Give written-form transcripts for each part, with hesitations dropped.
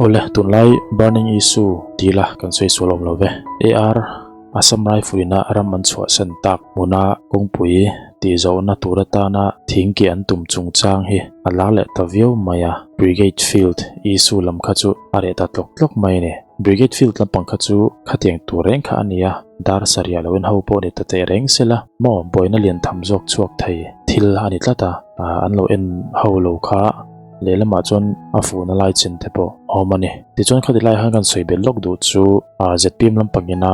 Awle, tunlai burning issue ti la kan sawi sual awm lo ve. AR Assam Rifle ina ram an chhuahsan tak hmuna kawngpui tih zawhna tur atana thing keh an tum chungchang hi a lar leh ta viau mai a. Brigade Field issue lam kha chu a reh ta tlawk tlawk mai a ni. Brigade Field lampang kha chu khatiang tur reng kha a ni a, dar sarih lo in ho pawh ni ta teh reng sela maw buaina lian tham zawk chhuak thei thil a ni tlat a, an lo en ho lo kha lehlamah chuan a fuhna lai chin te pawh a awm a ni. Tichuan khati lai khan kan sawi belh lawk duh chu zpm lampangina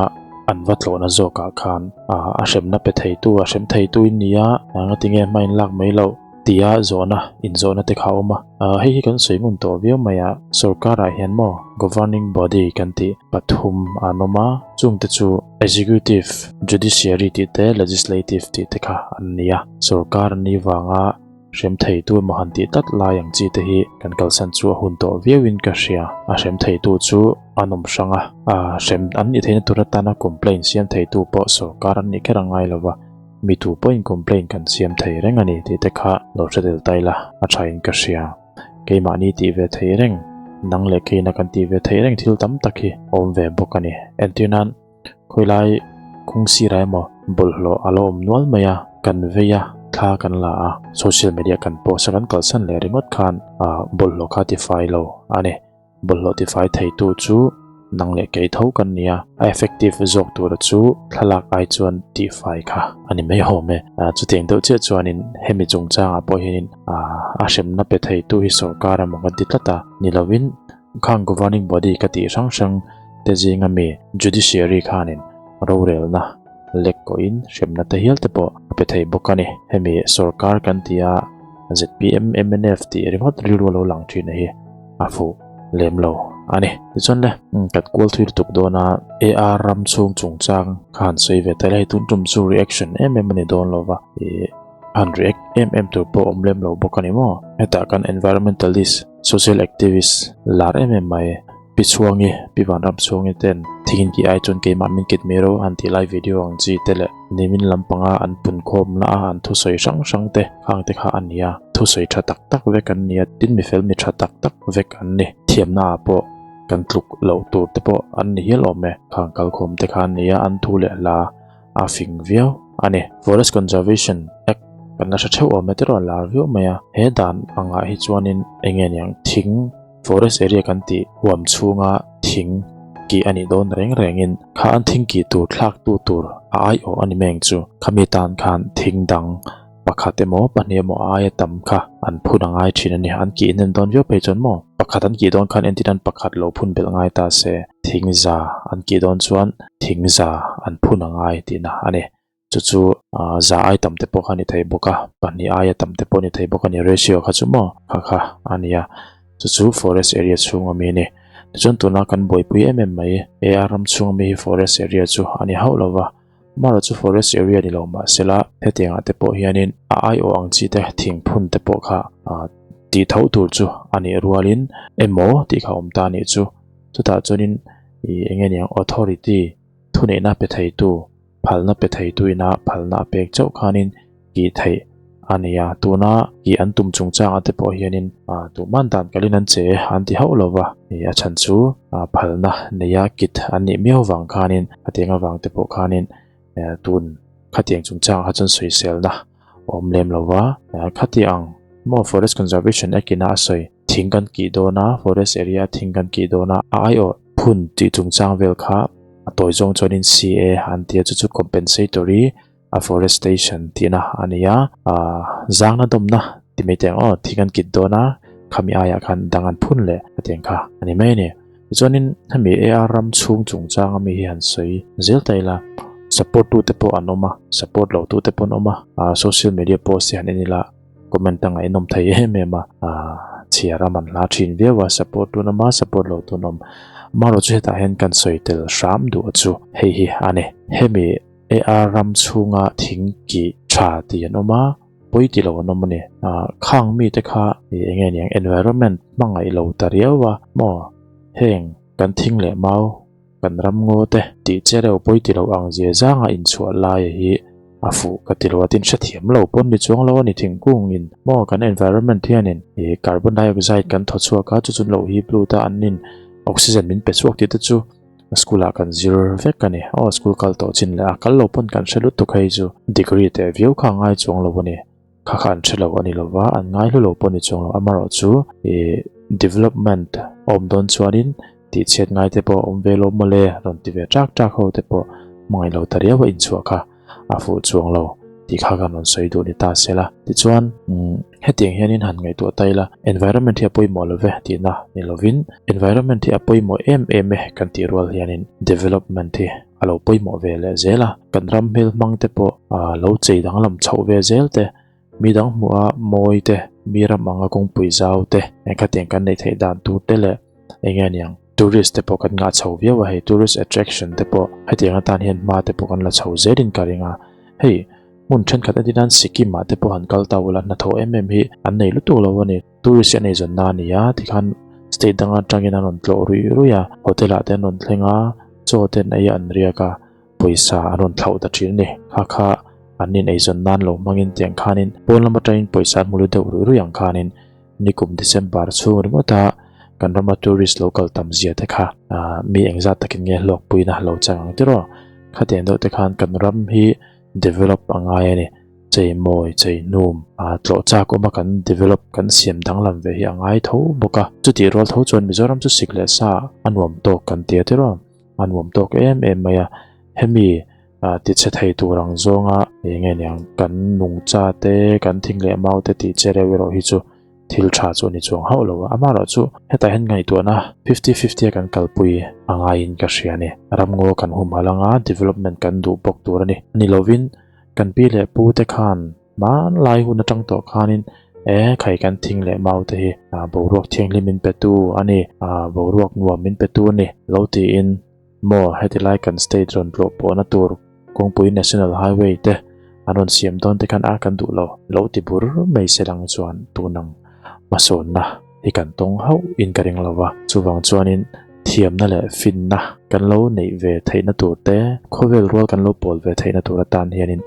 an va tlawhna zawkah khan a hremna pe theitu a hrem theitu in ni a, ngatinge hma in lak mai loh tia zawhna inzawhna te kha a awm a. Hei hi kan sawi ngun tawh viau mai a, sorkarah hian maw governing body kan tih pathum an awm a, chungte chu executive, judiciary tih te, legislative tih te kha an ni a, sorkar an nih vanga hrem theitu emaw han tih tlat lai ang chi te hi kan kalsan chu a hun tawh viauin ka hria. A hrem theitu chu an awm hrang a, hrem an nih theihna tur atana complaint siam theitu pawh sorkar an nih kher a ngai lo va, mi tu pawhin complaint kan siam thei reng a ni tih te kha lo hre tel ta ila a thain ka hria. Keimahni tih ve thei reng, nang leh keina kan tih ve thei reng thil tam tak hi a awm ve bawk a ni. Entir nan Khawilai kawng sirah emaw bawlhhlawh a lo awm nual mai a, kan vei a, thla kan la a, social media kan post a kan kalsan leh ringawt khan bawlhhlawh kha tifai lo a ni. Bawlhhlawh tifai theitu chu nang leh kei tho kan ni a, a effective zawk tura chu thlalak ai chuan tihfai kha a ni mai awm e. Chutiang deuh chiah chuanin hemi chungchangah pawh hianin a hremna pe theitu hi sorkar emaw kan ti tlat a, ni lovin Khang governing body ka tih hrang hrang te zinga mi judiciary khanin rorelna lek kawhin hremna te hial te pawh a pe thei bawk a ni. Hemi sorkar kan ti a zpm, mnf tih ringawt rilru a lo lang thin a hi a fuh lem lo a ni. Tichuan le, kan kual thui lutuk dawn a, AR ram chhung chungchang kha han sawi ve ta ila hei tun tum chu reaction em em a ni dawn lo va, ih han react em em tur pawh awm lem lo bawk a ni maw? Hetah kan environmentalist Social activist lar em em mai Pi Chhuangi, Pi Vanramchhuangi ten thingin ki ai chuan keimah min kit mai ro an tih lai video ang chi te leh nimin lampanga an punkhawmna a an thusawi hrang hrang te khang te kha a ni a, thusawi tha tak tak vek an ni a, tin mifel mi tha tak tak vek an ni. Thiamna ah pawh kan tluk loh tur te pawh an ni hial awm e, khang kalkhawm te kha an ni a, an thu leh hla a fing viau a ni. Forest Conservation Act kan la hre theuh awm e tiraw lar viau mai a, he dan angah hi chuanin eng nge niang thing forest area kan tih huam chhunga thing kih a nih dawn reng rengin kha an thing kih tur thlak tu tur a aiawh a ni mai ang chu khami tan khan thing dang pakhat emaw pahnih emaw aia tam kha an phun a ngai thin a ni. An kih hnem dawn viau phei chuan maw pakhat an kih dawn khan entir an pakhat lo phun belh ngai ta se thing za an kih dawn chuan thing za an phun a ngai tihna a ni. Chu chu za ai tam te pawh kha a ni thei bawk a, pahnih aia tam te pawh a ni thei bawk a ni ratio kha chu maw kha kha a ni a. Chu chu forest area chhunga mi a ni. Tichuan tuna kan buaipui em em mai AR ram chhunga mi hi forest area chu a ni hauh lo va. Amaherawh chu forest area ni lo mah sela hetiang ah te pawh hianin a aiawh ang chi te thing phun te pawh kha tih tho tur chu a nih rualin emaw tih kha awm ta a nih chu. Chutah chuanin ih eng nge niang authority thuneihna pe theitu phalna pe theitu ina phalna a pek chauh khanin tih theih a ni a, tuna ih an tum chungchang ah te pawh hianin tuhman dan kalin an che an ti hauh lo va, ih a chhan chu phalna neia kit an nih miau vang khanin khatiang avang te pawh khanin tun khatiang chungchang ah kha chuan sawiselna a awm lem lo va, khatiang maw Forest Conservation Act ina a sawi thing kan kih dawn a, forest area thing kan kih dawn a, a aiawh phun tih chungchang vel kha a tawi zawng chuanin CA an ti a chu chu compensatory Afforestation tihna a ni a, zangna dawmna ti mai teh ang aw, thing an kit dawn a, khami aiah khan dang an phun leh a tih ang kha a ni mai a ni. Tichuanin hemi AR ram chhung chungchanga mi hi han sawi zel ta ila, support tute pawh an awm a, support lo tute pawh an awm a, social media post hi han en ila comment a ngaihnawm thei em em a, chhiar a man hla thin viau a, support tu an awm a, support lo tu an awm. Amaherawhchu hetah hian kan sawi tel hram duh chu hei hi a ni. Hemi. AR ram chhunga thing kih tha tih an awm a, pawi ti lo an awm a ni. Khang mite kha eng nge niang environment hmangaih lo ta riau a maw? Heng kan thing leh mau, kan ram ngaw te tih che reuh pawi ti lo ang zia zanga inchhuah laia hi. a fuh ka ti lo a, tin hrethiam lo pawn ni chuang lo a ni thingkung in maw kan environment hianin ih carbon dioxide kan thaw chhuak a chu chu lo hip lut a an in oxygen min pe chhuak tih te chu school ah kan zir vek a ni aw school kal tawh chin leh a kal lo pawn kan hre lutuk hei chu degree teh viau kha a ngai chuang lo a ni. Kha kha an hre lo a ni lova, an ngai hlu lo pawh ni chuang lo. Amaherawhchu ih development a awm dawn chuanin tihchhiat ngai te pawh a awm ve lo mawle rawn ti ve ṭak ṭak ho te pawh hmangaih lo ta riau a inchhuah kha a fuh chuang lo tih kha kan rawn sawi duh ni ta se la. Tichuan hetiang hianin han ngaihtuah ta ila, environment hi a pawimawh lo ve tihna ni lovin environment hi a pawimawh em em e kan tih rual hianin development hi a lo pawimawh ve leh zel a, kan ram hmel hmang te pawh lo chei danglam chhoh ve zel te, mi dang hmuh a mawi te, mi ram anga kawngpui zau te, engkhatiang kan neih theih dan tur te leh eng nge niang tourist te pawh kan ngah chho viau a hei tourist attraction te pawh hetiang atan hian hma te pawh kan la chho zelin ka ring a, hei hmun thenkhat entir nan Sikkim ah te pawh han kal ta ula hnathawh em em hi an nei lutuk lo a ni. Tourist hi an eizawn na a ni a, tikhan state dang atangin an rawn tlawh ruih ruih a, hotel ah te an rawn thleng a, chaw te an ei a an riak a, pawisa an rawn thlauh ta thin a ni. Kha kha an in eizawn nan lo hmangin tiang khanin pawn lam atangin pawisa an hmu lut deuh ruih ruih ang khanin nikum December chhung ringawt a kan rama tourist lo kal tam zia te kha mi engzat takin nge hlawkpuina lo chang ang tiraw? Khatiang deuh te khan kan ram hi develop a ngai a ni. Chei mawi, chei hnum, a tlawh chak awm a kan develop, kan siam danglam ve hi a ngai tho bawk a. Chutih rual tho chuan Mizoram chu sik leh sa a nuam tawk kan ti a tiraw? A nuam tawk em em mai a. Hemi ti che thei tur ang zawnga eng nge niang kan nungcha te, kan thing leh mau te tih che reuh erawh hi chu thil tha chu a ni chuang hauh lo a. Amaherawh chu hetah hian ngaihtuahna fifty fifty a kan kalpui a ngaiin ka hria a ni. Ramngaw kan humhalh anga development kan duh bawk tur a ni. Ni lovin Kan pi leh pu te khan hmanlai hun atang tawh khanin e khai kan thing leh mau te hi boruak thianghlim min pe tu a ni, boruak nuam min pe tu a ni lo tiin maw heti lai kan state rawn tlawh pawhna tur kawngpui national highway te an rawn siam dawn te khan a kan duh lo lo ti bur mai se lang chuan tunang hmasawnna hi kan tawng hauh in ka ring lo va, chuvang chuanin thiamna leh finna kan lo neih ve theihna tur te, khawvel rual kan lo pawl ve theihna tur atan hianin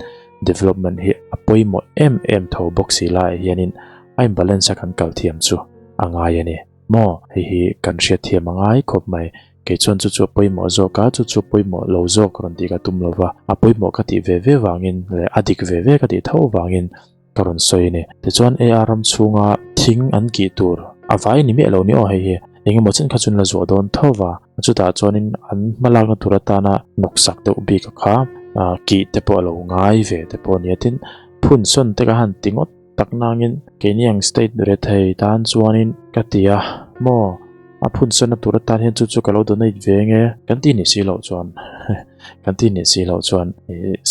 development hi a pawimawh em em tho bawk si laiah hianin a imbalance a kan kal thiam chu a ngai a ni maw? Hei hi kan hriatthiam a ngai khawp mai. Kei chuan chu chu a pawimawh zawk a, chu chu a pawimawh lo zawk rawn tih ka tum lo va, a pawimawh ka tih ve ve vangin leh a dik ve ve ka tih tho vangin ka rawn sawi a ni. Tichuan AR ram chhunga thing an kih tur a vai ni miah lo ni aw hei hi eng emaw chen kha chuan la zuah dawn tho va, chutah chuanin an hmalakna tur atana nawksak deuh bik a kha kih te pawh a lo ngai ve te pawh a ni a, tin phun sawn te ka han ti ngawt tak nangin keini ang state rethei tan chuanin ka ti a maw a phun sawnna tur atan hian chu chu ka lo donate ve nge kan ti ni si loh chuan kan ti ni si loh chuan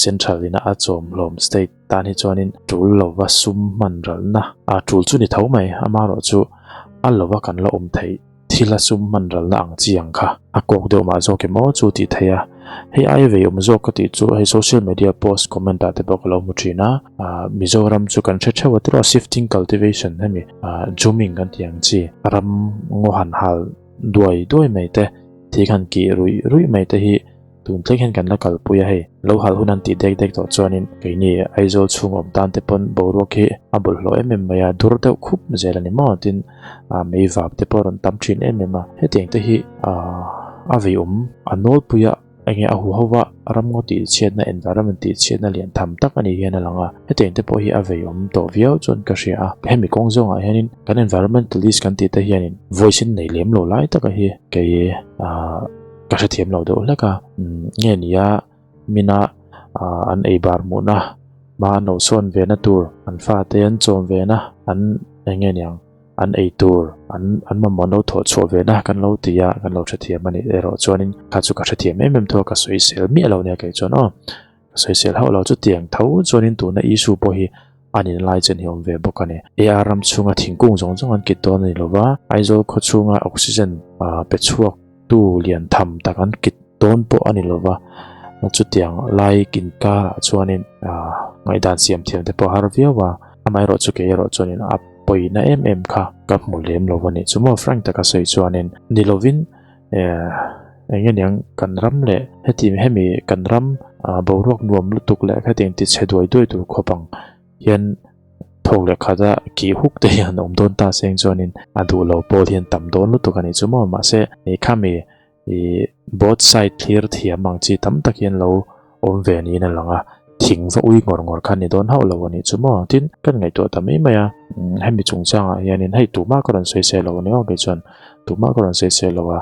central ina a chawm hlawm state Tan hi chuanin tul lova sum hman ralna a tul chu ni tho mai, amaherawh chu a lova kan la awm theih thila sum hman ralna ang chi ang kha a kawk deuh mah zawk em aw chu tih theih a, hei aia vei awm zawk ka tih chu hei social media post comment ah te pawh ka lo hmu thin a, Mizoram chu kan hre theuh a tiraw shifting cultivation hemi zooming kan tih ang chi ram ngaw han hal duai duai mai te thing han kih ruih ruih mai te hi Tun thleng hian kan la kalpui a hei, lo hal hun an tih dek dek tawh chuanin keini Aizawl chhung awm tan te pawn boruak hi a bawlhhlawh em em mai a, dur deuh khup zel a ni maw tin mei vap te pawh a rawn tam thin em em a, hetiang te hi a vei awm a nawlpui a enge a huho va ramngaw tih chhiatna environment tih chhiatna lian tham tak a ni hian a lang a, hetiang te pawh hi a vei awm tawh viau chuan ka hria a, hemi kawng zawngah hianin kan environmentalist kan tih te hianin voice in nei lem lo lai taka hi kei Ka hrethiam lo deuh hlek a, nge nia mina an ei bar hmuhna hma an lo sawn ve na tur, an fate an chawm ve na, an eng nge niang an ei tur an an mamawh an lo thawh chhuah ve na kan lo ti a, kan lo hrethiam a nih erawh chuanin kha chu ka hrethiam em em tho a, ka sawisel miah lo nia kei chuan aw, ka sawisel hauh lo chutiang tho chuanin tuna issue pawh hi a nihna lai chen hi a awm ve bawk a ni. AR ram chhunga thingkung zawng zawng an kit dawn a ni lova, Aizawl khaw chhunga oxygen pe chhuak tu lian tham tak an kit dawn pawh a ni lova, chutiang lai inkarah chuanin ngaihdan siam thiam te pawh a har viau a, amaherawh chu kei erawh chuanin a pawina em em kha ka hmu lem lo a ni. Chu maw frank taka sawi chuanin ni lovin eng nge niang kan ram leh heti hemi kan ram. Boruak nuam lutuk leh khatiang ti chhe duai duai tur khawp ang hian thawk leh khata kih huk te hian awm dawn ta seng chuanin a duh lo pawl hian tam dawn lutuk a nih chu maw. Mahse khami Ih both side thlir thiam ang chi tam tak hian lo awm ve niin a lang a, thing va ui ngawr ngawr kha ni dawn hauh lo a nih chu maw? Tin, kan ngaihtuah ta mai mai a, hemi chungchangah hianin hei tumah ka rawn sawi se lo a ni aw kei chuan tumah ka rawn sawi se lo a,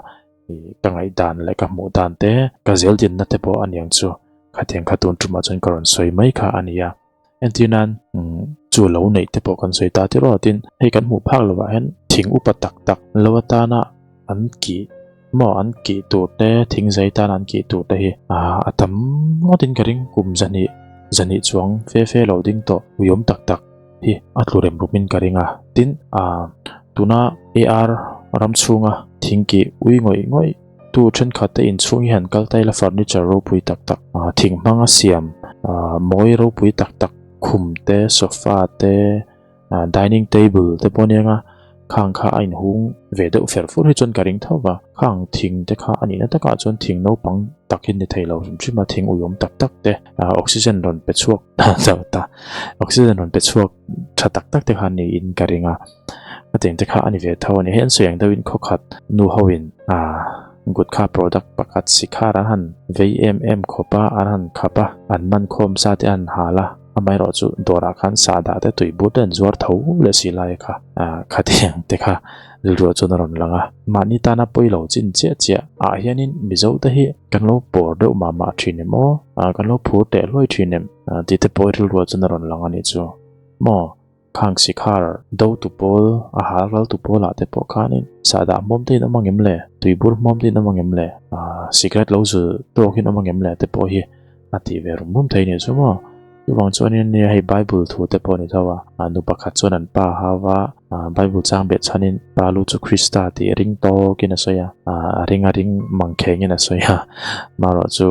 ih ka ngaihdan leh ka hmuh dan te ka zel dinna te pawh a niang chu khatiang kha tun tumah chuan ka rawn sawi mai kha a ni a. Entir nan chu lo neih te pawh kan sawi ta tir aw tin hei kan hmuh phak lovah hian thing upa tak tak lo atana an kih maw an kih tur te thing zai tana an kih tur te hi a tam ngawtin ka ring kum zahnih zahnih chuang fe fe lo ding tawh uiawm tak tak hi a tlu rem rumin ka ring a tin ah tuna AR ram chhunga thing kih ui ngawih ngawih Tu thenkhat te inchhung hi han kal ta ila furniture ropui tak tak ah thing hmanga siam ah mawi ropui tak tak khum te sofa te ah dining table te pawh ania nga khang kha a inhung ve deuh fer fur hi chuan ka ring tho va khang thing te kha a nihna takah chuan thing naupang tak hi ni thei lo hrim hrim a thing uiawm tak tak te ah oxygen rawn pe chhuak ta oxygen rawn pe chhuak tha tak tak te kha niin ka ring a. A teng te kha a ni ve tho a ni. Hei an sawi ang deuhin khawkhat nu ho in ah gutkha product pakhat sikhar an han vei em em khawp a, an han khap a, an man khawm sa te an hal a, amaherawh chu dawrah khan sahdah te tui bur te an zuar tho leh si lai kha ah khatiang te kha rilruah chuan a rawn lang a. Mahni tana pawi lo chin chiah chiah ah hianin Mizo te hi kan lo pawr deuh mah mah thin em aw, ah kan lo phur teh hluai thin em tih te pawh rilruah chuan a rawn lang a nih chu maw. Khang sikhar do tu pawl, a hal ral tu pawl ah te pawh khanin sahdah hmawm te in awm angem le, tuibur hmawm te in awm angem le, ah cigarette lo zu tawk in awm angem le te pawh hi a tih ve rum rum thei nih chu maw. Chuvang chuanin nia hei Bible thu te pawh a ni tho a, ah nu pakhat chuan an pa hau va, ah Bible chang beh chhanin pa lu chu Krista tih ring tawkin a sawi a, ah a ring a ring mangkhengin a sawi a, marawh chu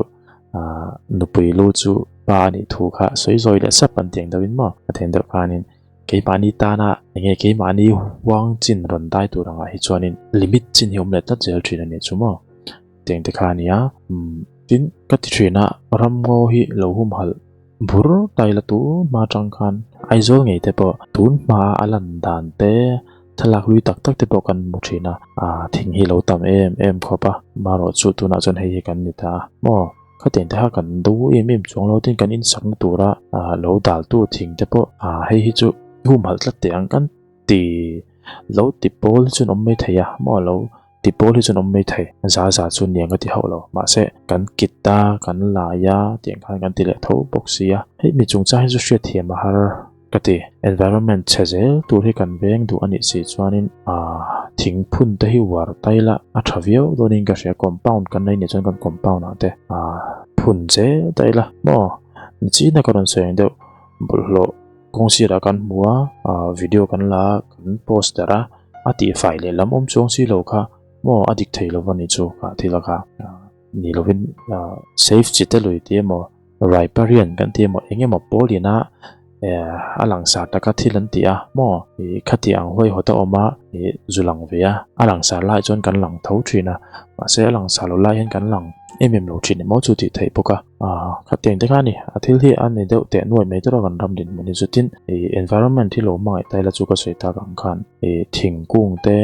ah nupui lu chu pa a nih thu kha sawi zawi leh sap an tiang deuhin maw a then deuh khanin keimahni tana enge keimahni huang chin rawn dai tur angah hi chuanin limit chin hi awm leh tlat zel thin a nih chu maw tiang te kha a ni a umm tin ka ti thin a ramngaw hi lo humhalh bur tai la tu hma tang khan Aizawl ngei te pawh tun hma a lan dan te thlalak lui tak tak te pawh kan hmu thin a ah thing hi lo tam em em khawp a marawh chu tunah chuan hei hi kan ni ta a maw. Khatiang te kha kan do em em chuang lo tin kan insakna tura ah lo daltu thing te pawh ah hei hi chu humhalh tlat teh ang kan ti lo ti pawl hi chuan awm mai thei a maw lo ti pawl hi chuan awm mai thei za za chu niang ka ti hauh lo mahse kan kit a kan lai a tiang khan kan ti leh tho bawk si a hei mi chungchang hi chu hriatthiam a har. Ka ti, environment chhe zel tur hi kan veng duh a nih si chuanin aah thing phun te hi uar tai la a tha viau dawnin ka hria compound kan nei nih chuan kan compound ah te aah phun zel tai la maw nichina ka rawn sawi ang deuh bawlhhlawh kawng sirah kan hmu a aah video kan la a kan post der a a tihfai leh lam awm chuang si lo kha maw a dik thei lo a nih chu kha thil a kha ni lovin aah safe chi te lui tih emaw. Riparian kan ti emaw eng emaw pawlin a eh a langsar taka thil an ti a maw ih khati ang huai hawt a awm a ih zu lang ve a a langsar lai chuan kan lang tho thin a mahse a langsar lo lai hian kan lang em em lo thin emaw chu tih theih bawk a ah khatiang te kha a ni a thil hi a ni deuh teh nuai mai tawh a kan ram dinhmun hi chutin ih environment hi lo hmangaih ta ila chu ka sawi tak ang khan ih thingkung te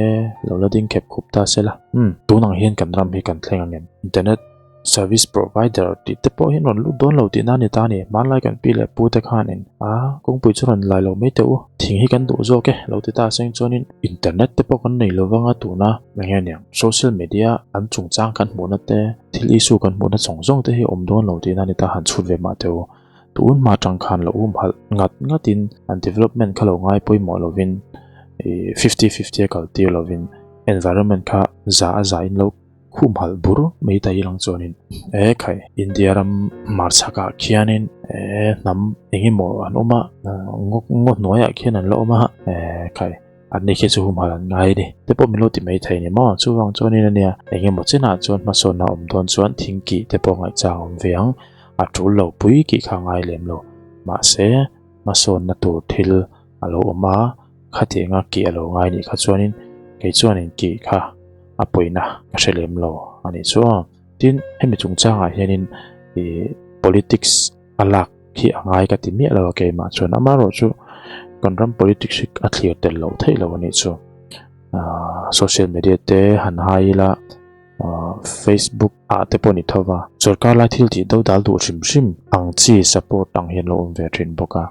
lo la ding khep khup ta se la umm tun ang hian kan ram hi kan thleng ang em internet. Service provider tih te pawh hi an rawn lut dawn lo tihna a ni ta a ni. Hmanlai kan pi leh pu te khanin a kawngpui chu rawn lai lo mai teh u, thing hi kan duh zawk e lo ti ta seng chuanin internet te pawh kan nei lo vang a tuna eng nge niang social media an chungchang kan hmuhna te thil issue kan hmuhna zawng zawng te hi awm dawn lo tihna a ni ta han chhut ve mah teh u. Tun hma tang khan lo umhalh ngat ngatin an development kha lo ngai pawimawh lovin ih fifty fifty a kal tir lovin environment kha za a za in lo Khumhalh bur mai ta ilang chuanin e khai India ram hmarchhakah khianin e hnam eng emaw an awm a ngaw ngaw hnuaiah khian an la awm a e khai an ni khi chu humhalh an ngai a ni te pawh min lo ti mai thei a ni maw chuvang chuanin ania eng emaw chinah chuan hmasawnna awm dawn chuan thing kih te pawh ngaihchang awm ve ang a tul lo pui kih kha ngai lem lo mahse hmasawnna tur thil a lo awm a khatianga kih a lo ngai nih kha chuanin kei chuanin kih kha a pawina ka hre lem lo a nih chu. Tin, hemi chungchangah hianin ih politics a lak hi a ngai ka ti miah lo a keimah chuan amaherawhchu kan ram politics hi a thlir tel loh theih loh a nih chu ahh social media te han hai ila ahh facebook ah te pawh a ni tho va sorkar lai thil tih do dal duh hrim hrim ang chi support ang hian lo awm ve thin bawk a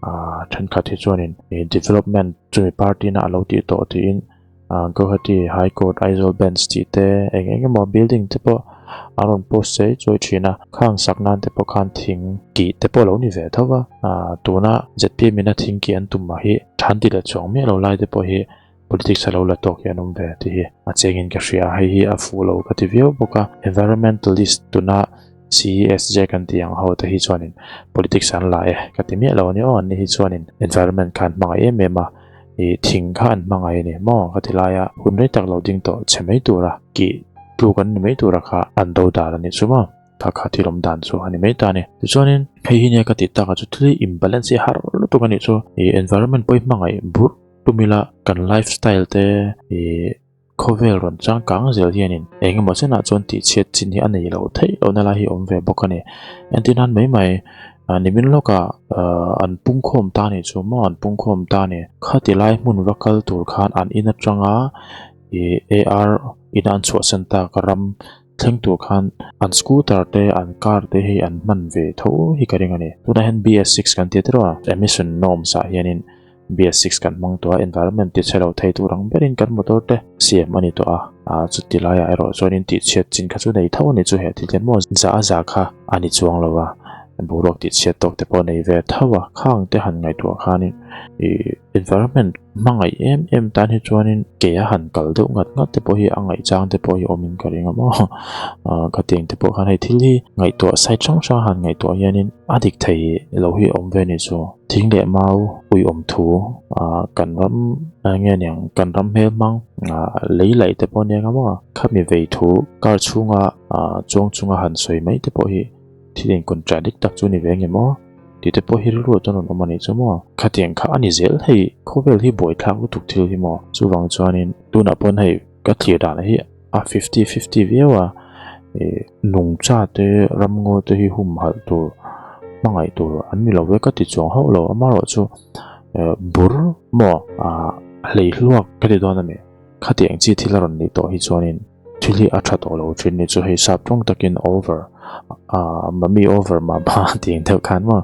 ahh thenkhat hi chuanin ih development chumi party na a lo tih tawh tiin. Ahh Guwahati High Court Aizawl Bench tih te eng eng emaw building te pawh a rawn post chei chuai thin a khang sak nan te pawh khan thing kih te pawh a lo ni ve tho va ahh tuna zpm in a thing kih an tum ah hi than ti leh chuang miah lo lai te pawh hi politics a lo la tawk hi an awm ve tih hi a cheng in ka hria a hei hi a fuh lo ka ti viau bawk a environmentalist tuna CESJ kan tih ang ho te hi chuanin politics an la e ka ti miah lo a ni aw an ni hi chuanin environment kha an hmangaih em em a ih thing kha an hmangaih a ni maw ka ti lai a hun rei tak lo ding tawh chhe mai tura kih tluk an ni mai tura kha an do dan a nih chu maw kha kha thil awm dan chu a ni mai ta a ni tichuanin hei hi nia ka tih takah chu thil imbalance hi har lutuk a nih chu ih environment pawh hi hmangaih burh tum ila kan lifestyle te ih. Khawvel rawn changkang zel hianin eng emaw chenah chuan tihchhiat chin hi a nei lo theih lohna lai hi a awm ve bawk a ni. Entir nan mai mai nimin lawkah an pungkhawm ta nih chu maw an pungkhawm ta ni. Khati lai hmun va kal tur khan an in atanga ih AR ina an chhuahsan tak ram thleng tur khan an scooter te an car te hi an hman ve tho hi ka ring a ni. Tunah hian BS6 kan ti tiraw a emission norms ah hianin BS6 kan hmang tawh a, environment ti chhe lo thei tur ang berin kan motor te siam a ni tawh a, ah chuti laiah erawh chuanin tihchhiat chin kha chu nei tho a ni chu he thil hian maw za a za kha a ni chuang lo a, boruak tihchhiat tawk te pawh a nei ve tho a, khang te han ngaihtuah khanin ih environment hmangaih em em tan hi chuanin ke a han kal deuh ngat ngat te pawh hi a ngaihchang te pawh hi awmin ka ring a maw ah khatiang te pawh khan hei thil hi ngaihtuah side hrang hrang a han ngaihtuah hianin a dik thei lo hi a awm ve a ni chu. Thing leh mau uiawm thu ah kan ram eng nge niang kan ram hmel hmang ah lei laih te pawh ania maw khami vei thu car chhunga ah chuang chunga han sawi mai te pawh hi thil in contradict tak chu ni ve nge maw tih te pawh hi rilru ah chuan rawn awm a nih chu maw khatiang kha a ni zel hei khawvel hi buaithlak lutuk thil hi maw chuvang chuanin tunah pawn hei ka thlir dan hi a fifty fifty viau a ih nungcha te ramngaw te hi humhalh tur hmangaih tur an ni lo ve ka ti chuang hauh lo amaherawh chu eh bur maw ah hleihluak ka ti dawn a ni khatiang chi thil a rawn nih tawh hi chuanin thil hi a tha tawh lo thin ni chu hei sap tawng takin over ah mummy over mama tih ang deuh khan maw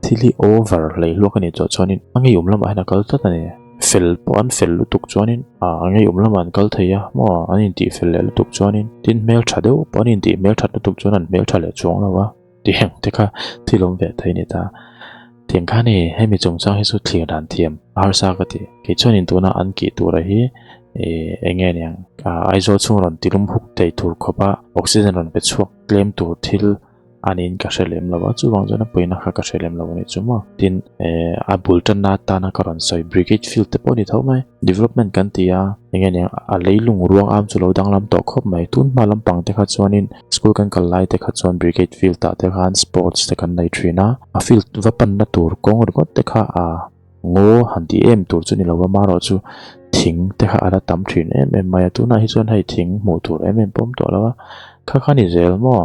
thil hi over hleihluak a nih tawh chuanin a ngeiawm lamah hian a kal tlat a ni. Fel pawh an fel lutuk chuanin ah a ngeiawm lamah an kal thei a maw an intih fel leh lutuk chuanin tin hmeltha deuh pawh an intih hmelthat lutuk chuan an hmeltha leh chuang lo a tih ang te kha thil awm ve thei a ni ta. Tiang kha ni hemi chungchang hi chu thlir dan thiam a harsa ka ti. Kei chuanin tuna an kih tura hi ih eng nge niang ah Aizawl chhung rawn tilum huk thei tur khawpa oxygen rawn pe chhuak tlem tur thil a niin ka hre lem lo a chuvang chuan a pawina kha ka hre lem lo a nih chu maw tin eh a bul tanna atana ka rawn sawi brigade field te pawh a ni tho mai development kan ti a eng nge niang a leilung ruang am chu lo danglam tawh khawp mai tun hma lampang te kha chuanin school kan kal lai te kha chuan brigade field ah te khan sports te kan nei thin a a field va panna tur kawng ringawt te kha a ngaw han tih em tur chu ni lo a marawh chu thing te kha a la tam thin em em mai a tunah hi chuan hei thing hmuh tur em em pawh a awm tawh lo a kha kha ni zel maw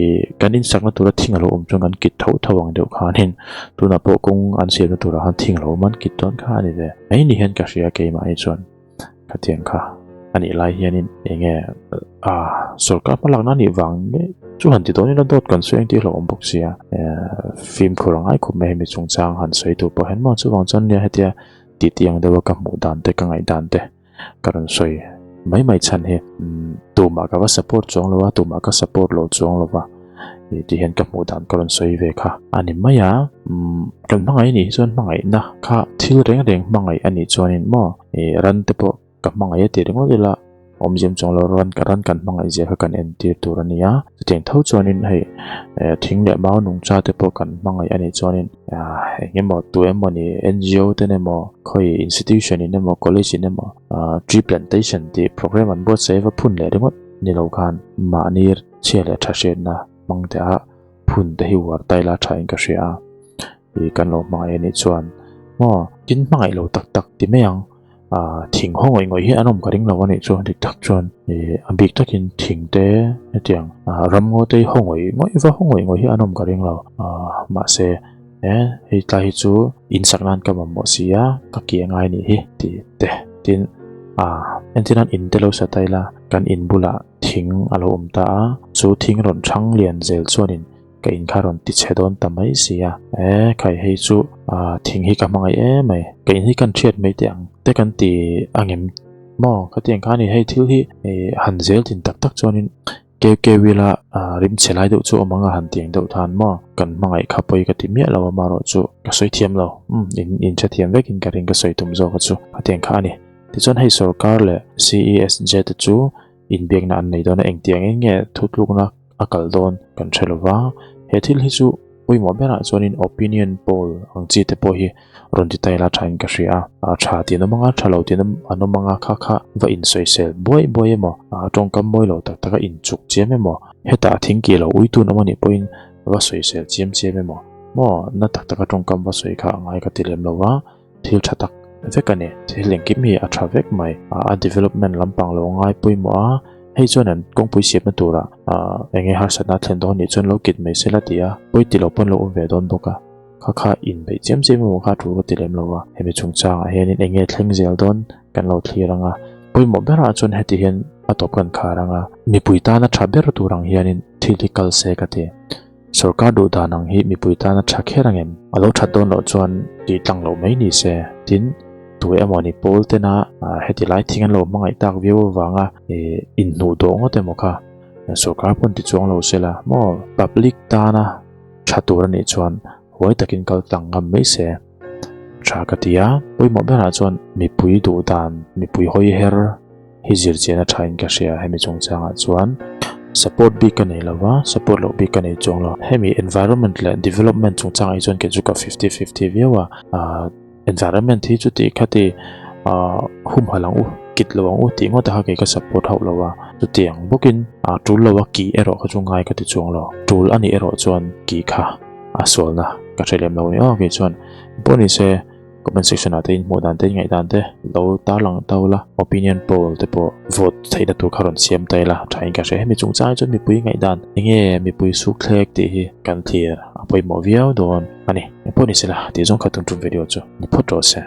ih kan insakna tura thing a lo awm chuan kan kit tho tho ang deuh khanin tunah pawh kawng an siamna turah khan thing a lo awm a an kit dawn kha a ni ve mai ni hian ka hria keimah hi chuan khatiang kha a nih lai hianin eng nge ah sorkar hma lakna a nih vang nge chu han ti dawn ila dawt kan sawi ang tih a hlauhawm bawk sia eh fimkhur a ngai khawp mai hemi chungchang han sawi tur pawh hian maw chuvang chuan nia hetia tih tih ang deuha ka hmuh dan te ka ngaih dan te ka rawn sawi mai mai chhan hi tumah ka va support chuang lo a tumah ka support lo chuang lo va ih ti hian ka hmuh dan ka rawn sawi ve kha a ni mai a umm kan hmangaih anih hi chuan hmangaihna kha thil reng reng hmangaih anih chuanin maw ih ran te pawh ka hmangaih a tih ringawt ila awmzia chuang lo ran ran kan hmangaih zia kha kan entir tur a ni a chutiang tho chuanin hei eh thing leh mau nungcha te pawh kan hmangaih anih chuanin ah eng emaw tu emaw ni N_G_O ten emaw khawi institution in emaw college in emaw ah tree plantation tih program an buatsaih va phun leh ringawt ni lo khan mahni chhia leh tha hriatna hmang te a phun te hi uar taila tha in ka hria a ih kan lo hmangaih anih chuan maw tin hmangaih lo tak tak ti mai ang. Thing haw ngawih ngawih hi an awm ka ring lo a nih chu dik tak chuan ih a bik takin thing te hetiang ramngaw te hi haw ngawih ngawih va haw ngawih ngawih hi an awm ka ring lo mahse e hei tlai hi chu in sak nan ka mamawh si a ka ki a ngai a nih hi tih te tin ah entir nan in te lo sa ta ila kan in bulah thing a lo awm ta a chu thing rawn thang lian zel chuanin Ka in kha rawn ti chhe dawn ta mai si a. E khai hei chu thing hi ka hmangaih em mai. Ka in hi kan thiat mai teh ang te kan ti angem maw khatiang kha a ni. Hei thil hi han zel thin tak tak chuanin keu keu ila rim chhe lai deuh chu awm ang a han ti ang deuh than maw. Kan hmangaih kha pawi ka ti miah lo a marawh chu ka sawi thiam lo. Umm in inhrethiam vekin ka ring ka sawi tum zawk a chu khatiang kha a ni. Tichuan hei sorkar leh CESJ te chu inbiakna an nei dawn a, engtiangin nge thutlukna a kal dawn kan hre lo va, he thil hi chu pawimawh berah chuanin opinion poll ang chi te pawh hi rawn ti taila thain ka hria a, tha tih an awm anga tha lo tih an awm anga kha kha va insawisel buai buai emaw tawngkam mawi lo tak taka inchuk chiam emaw hetah thing kih lo ui tun awm anih pawhin va sawisel chiam chiam emaw maw na tak taka tawngkam va sawi kha a ngai ka ti lem lo va. Thil tha tak vek a ni. Thil engkim hi a tha vek mai. A development lampang lo ngai pawimawh a, hei chuan an kawngpui siamna turah eng nge harsatna a thlen dawn nih chuan lo kit mai sela ti a, pawi ti lo pawn lo awm ve dawn bawk a. Kha kha inbeih chiam chiam emaw kha tul ka ti lem lo a. Hemi chungchangah hianin eng nge thleng zel dawn kan lo thlir ang a. Pawimawh berah chuan heti hian a tawp kan khar ang a. Mipui tana tha ber tur ang hianin thil hi kal se ka ti. Sorkar duh dan ang hi mipui tana tha kher ang em? A lo that dawn loh chuan tih tlang loh mai ni se. Tin, tu emaw ni pawl tena heti lai thing an lo hmangaih tak viau avanga inhnuh dawh ngawt emaw kha sorkar pawn ti chuang lo se la maw? Public tana tha tur a nih chuan huai takin kal tlang ngam mai se tha ka ti a. Pawimawh berah chuan mipui duh dan, mipui hawi her hi zirchian a thain ka hria hemi chungchangah chuan support bik ka nei lova support loh bik ka nei chuang lo hemi environment leh development chungchangah hi chuan kei chu ka fifty fifty viau a ah environment hi chuti khati ah humhalh ang u kit lo ang u tih ngawt a kha kei ka support hauh lo a chutiang bawkin ah tul lo a kih erawh kha chu ngai ka ti chuang lo tul a nih erawh chuan kih kha a sualna ka hre lem lo a ni aw kei chuan pawh ni se. Comment section ah te in hmuh dan te in ngaih dan te lo tarlang tau la, opinion poll te pawh vote theihna tur kha rawn siam ta ila tha in ka hria. Hemi chungchang hi chuan mipui ngaih dan enge mipui suk thlek tih hi kan thlir a pawimawh viau dawn a ni. Engpawh ni sela tih zawng kha tum tum video chu ni phawt rawh se.